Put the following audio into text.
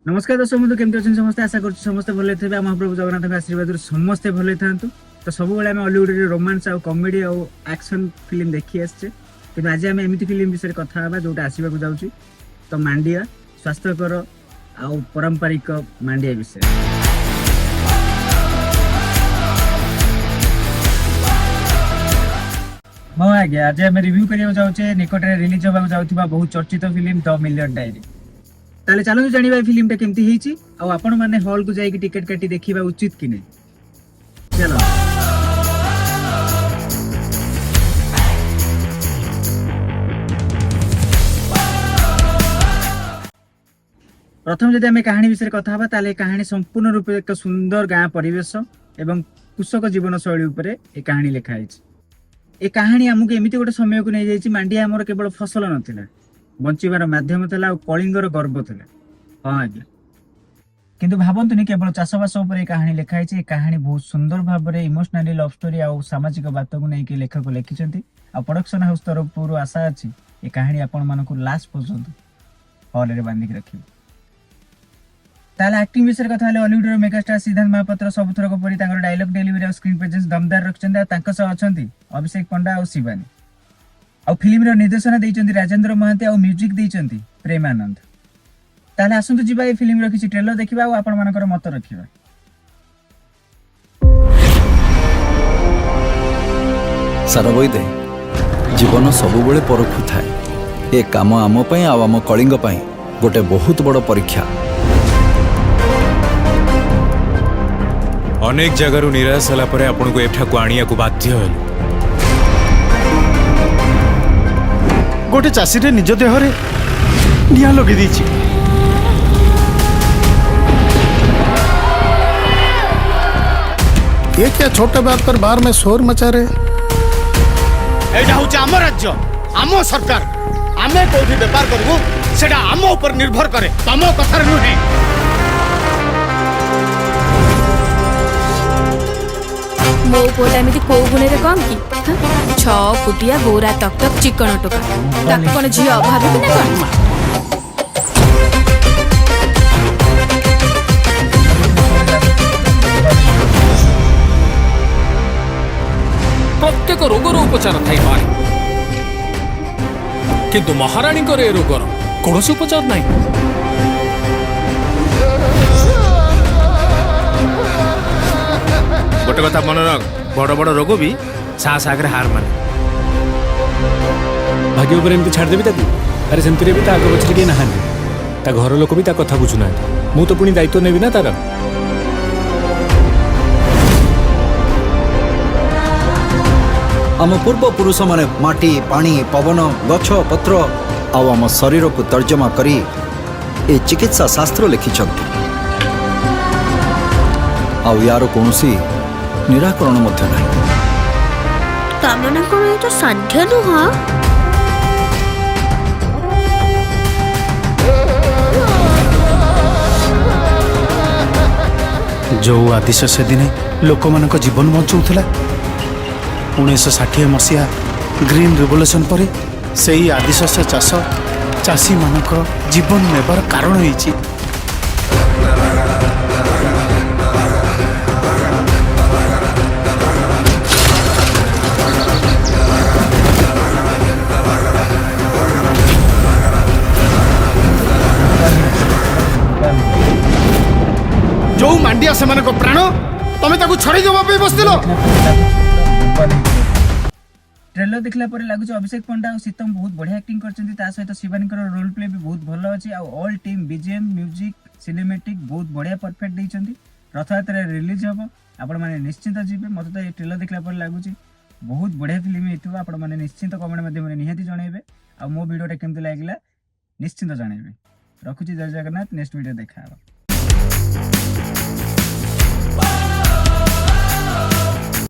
ନମସ୍କାର ଦର୍ଶକ ବନ୍ଧୁ, କେମିତି ଅଛନ୍ତି ସମସ୍ତେ? ଆଶା କରୁଛି ସମସ୍ତେ ଭଲରେ ଥିବେ। ଆମ ମହାପ୍ରଭୁ ଜଗନ୍ନାଥଙ୍କ ଆଶୀର୍ବାଦରୁ ସମସ୍ତେ ଭଲରେ ଥାନ୍ତୁ। ତ ସବୁବେଳେ ଆମେ ଅଲିଉଡରେ ରୋମାନ୍ସ ଆଉ କମେଡି ଆଉ ଆକ୍ସନ ଫିଲ୍ମ ଦେଖି ଆସିଛେ, କିନ୍ତୁ ଆଜି ଆମେ ଏମିତି ଫିଲ୍ମ ବିଷୟରେ କଥା ହେବା ଯୋଉଟା ଆସିବାକୁ ଯାଉଛି। ତ ମାଣ୍ଡିଆ, ସ୍ୱାସ୍ଥ୍ୟକର ଆଉ ପାରମ୍ପରିକ ମାଣ୍ଡିଆ ବିଷୟରେ। ହଁ ଆଜ୍ଞା, ଆଜି ଆମେ ରିଭ୍ୟୁ କରିବାକୁ ଯାଉଛେ ନିକଟରେ ରିଲିଜ ହେବାକୁ ଯାଉଥିବା ବହୁତ ଚର୍ଚ୍ଚିତ ଫିଲ୍ମ ଦ ମିଲିୟନ ଡାଏରୀ। ତାହେଲେ ଚାଲନ୍ତୁ ଜାଣିବା ଏ ଫିଲ୍ମଟା କେମିତି ହେଇଛି ଆଉ ଆପଣ ମାନେ ହଲକୁ ଯାଇକି ଟିକେଟ କାଟି ଦେଖିବା ଉଚିତ କି ନାହିଁ। ଚାଲ। ପ୍ରଥମେ ଯଦି ଆମେ କାହାଣୀ ବିଷୟରେ କଥା ହେବା, ତାହେଲେ ଏ କାହାଣୀ ସମ୍ପୂର୍ଣ୍ଣ ରୂପେ ଏକ ସୁନ୍ଦର ଗାଁ ପରିବେଶ ଏବଂ କୃଷକ ଜୀବନ ଶୈଳୀ ଉପରେ ଏ କାହାଣୀ ଲେଖା ହେଇଛି। ଏ କାହାଣୀ ଆମକୁ ଏମିତି ଗୋଟେ ସମୟକୁ ନେଇଯାଇଛି, ମାଣ୍ଡିଆ ଆମର କେବଳ ଫସଲ ନଥିଲା, ବଞ୍ଚିବାର ମାଧ୍ୟମ ଥିଲା ଆଉ କଳିଙ୍ଗର ଗର୍ବ ଥିଲା। ହଁ ଆଜ୍ଞା, କିନ୍ତୁ ଭାବନ୍ତୁନି କେବଳ ଚାଷବାସ ଉପରେ ଏ କାହାଣୀ ଲେଖା ହେଇଛି। ଏ କାହାଣୀ ବହୁତ ସୁନ୍ଦର ଭାବରେ ଇମୋସନାଲି, ଲଭ୍ ଷ୍ଟୋରି ଆଉ ସାମାଜିକ ବାର୍ତ୍ତାକୁ ନେଇକି ଲେଖକ ଲେଖିଛନ୍ତି। ଆଉ ପ୍ରଡକ୍ସନ ହାଉସ ତରଫରୁ ଆଶା ଅଛି ଏ କାହାଣୀ ଆପଣମାନଙ୍କୁ ଲାଷ୍ଟ ପର୍ଯ୍ୟନ୍ତ ହଲରେ ବାନ୍ଧିକି ରଖିବ। ତାହେଲେ ଆକ୍ଟିଂ ବିଷୟରେ କଥା ହେଲେ, ଅଲିଉଡର ମେଗାଷ୍ଟାର ସିଦ୍ଧାନ୍ତ ମହାପାତ୍ର ସବୁଥରକ ପରି ତାଙ୍କର ଡାଇଲଗ ଡେଲିଭରି ଆଉ ସ୍କ୍ରିନ୍ ପ୍ରେଜେନ୍ସ ଦମଦାର ରଖିଛନ୍ତି। ଆଉ ତାଙ୍କ ସହ ଅଛନ୍ତି ଅଭିଷେକ ପଣ୍ଡା ଆଉ ଶିବାନୀ। ଆଉ ଫିଲ୍ମର ନିର୍ଦ୍ଦେଶନା ଦେଇଛନ୍ତି ରାଜେନ୍ଦ୍ର ମହାନ୍ତି ଆଉ ମ୍ୟୁଜିକ ଦେଇଛନ୍ତି ପ୍ରେମାନନ୍ଦ। ତାହେଲେ ଆସନ୍ତୁ ଯିବା, ଏ ଫିଲ୍ମର କିଛି ଟ୍ରେଲର ଦେଖିବା ଆଉ ଆପଣମାନଙ୍କର ମତ ରଖିବା। ସାର ବୈଦେ, ଜୀବନ ସବୁବେଳେ ପରଖୁଥାଏ। ଏ କାମ ଆମ ପାଇଁ ଆଉ ଆମ କଳିଙ୍ଗ ପାଇଁ ଗୋଟେ ବହୁତ ବଡ଼ ପରୀକ୍ଷା। ଅନେକ ଜାଗାରୁ ନିରାଶ ହେଲା ପରେ ଆପଣଙ୍କୁ ଏଠାକୁ ଆଣିବାକୁ ବାଧ୍ୟ ହେଲୁ। ଗୋଟେ ଚାଷୀଟେ ନିଜ ଦେହରେ ନିଆଁ ଲଗେଇ ଦେଇଛି। ये क्या छोटे बात पर बाहर में शोर मचा रहे? ଏଇଟା ହଉଛି ଆମ ରାଜ୍ୟ, ଆମ ସରକାର। ଆମେ କୋଉଠି ବେପାର କରିବୁ ସେଟା ଆମ ଉପରେ ନିର୍ଭର କରେ, ତମ କଥାରେ ନୁହେଁ। ମୋ ପୁଅଟା ଏମିତି କୋଉ ଗୁଣରେ କମ୍ କି? ହାଁ? 6 ଫୁଟିଆ ଗୋରା ତକ ତକ ଚିକଣ ଟୋକା, ତାକୁ କଣ ଝିଅ ଭାବିବି ନା କଣ? ପ୍ରତ୍ୟେକ ରୋଗର ଉପଚାର ଥାଇପାରେ, କିନ୍ତୁ ମହାରାଣୀଙ୍କର ଏ ରୋଗର କୌଣସି ଉପଚାର ନାହିଁ। ଗୋଟେ କଥା ମନେ ରଖ, ବଡ଼ ବଡ଼ ରୋଗ ବି ସାହସ ଆଗରେ ହାର ମାନେ। ଭାଗ୍ୟ ଉପରେ ଏମିତି ଛାଡ଼ିଦେବି ତାକୁ? ଆରେ, ସେମିତିରେ ବି ତା ଆଗ ପଛରେ କେହି ନାହାନ୍ତି, ତା ଘର ଲୋକ ବି ତା କଥା ବୁଝୁନାହାନ୍ତି। ମୁଁ ତ ପୁଣି ଦାୟିତ୍ୱ ନେବି ନା ତାର। ଆମ ପୂର୍ବପୁରୁଷମାନେ ମାଟି, ପାଣି, ପବନ, ଗଛ ପତ୍ର ଆଉ ଆମ ଶରୀରକୁ ତର୍ଜମା କରି ଏ ଚିକିତ୍ସା ଶାସ୍ତ୍ର ଲେଖିଛନ୍ତି। ଆଉ ୟାର କୌଣସି ନିରାକରଣ ମଧ୍ୟ ନାହିଁ। ତା ମାନେ କଣ ଏଇଟା ସାଧ୍ୟ ନୁହଁ? ଯୋଉ ଆଦିଶ ସେଦିନେ ଲୋକମାନଙ୍କ ଜୀବନ ବଞ୍ଚଉଥିଲା, 1960 ମସିହା ଗ୍ରୀନ୍ ରିଭଲ୍ୟୁସନ ପରେ ସେଇ ଆଦିଶସ୍ୟ ଚାଷ ଚାଷୀମାନଙ୍କର ଜୀବନ ନେବାର କାରଣ ହେଇଛି। ଯୋଉ ମାଣ୍ଡିଆ ସେମାନଙ୍କ ପ୍ରାଣ, ତମେ ତାକୁ ଛଡେଇ ଦେବା ପାଇଁ ବସିଥିଲ। ଟ୍ରେଲର ଦେଖିଲା ପରେ ଲାଗୁଛି ଅଭିଷେକ ପଣ୍ଡା ଆଉ ସୀତମ ବହୁତ ବଢିଆ ଆକ୍ଟିଂ କରିଛନ୍ତି। ତା ସହିତ ଶିବାନୀଙ୍କର ରୋଲ ପ୍ଲେ ବି ବହୁତ ଭଲ ଅଛି। ଆଉ all team, BGM, music, cinematic ବହୁତ ବଢିଆ ପରଫେକ୍ଟ ଦେଇଛନ୍ତି। ରଥଯାତ୍ରାରେ ରିଲିଜ ହବ, ଆପଣମାନେ ନିଶ୍ଚିନ୍ତ ଯିବେ। ମୋତେ ତ ଏ ଟ୍ରେଲର ଦେଖିଲା ପରେ ଲାଗୁଛି ବହୁତ ବଢିଆ ଫିଲ୍ମ ହେଇଥିବ। ଆପଣମାନେ ନିଶ୍ଚିନ୍ତ କମେଣ୍ଟ ମାଧ୍ୟମରେ ନିହାତି ଜଣାଇବେ। ଆଉ ମୋ ଭିଡ଼ିଓଟା କେମିତି ଲାଗିଲା ନିଶ୍ଚିନ୍ତ ଜଣାଇବେ। ରଖୁଛି, ଜୟ ଜଗନ୍ନାଥ। ନେକ୍ସଟ ଭିଡ଼ିଓ ଦେଖା ହବ।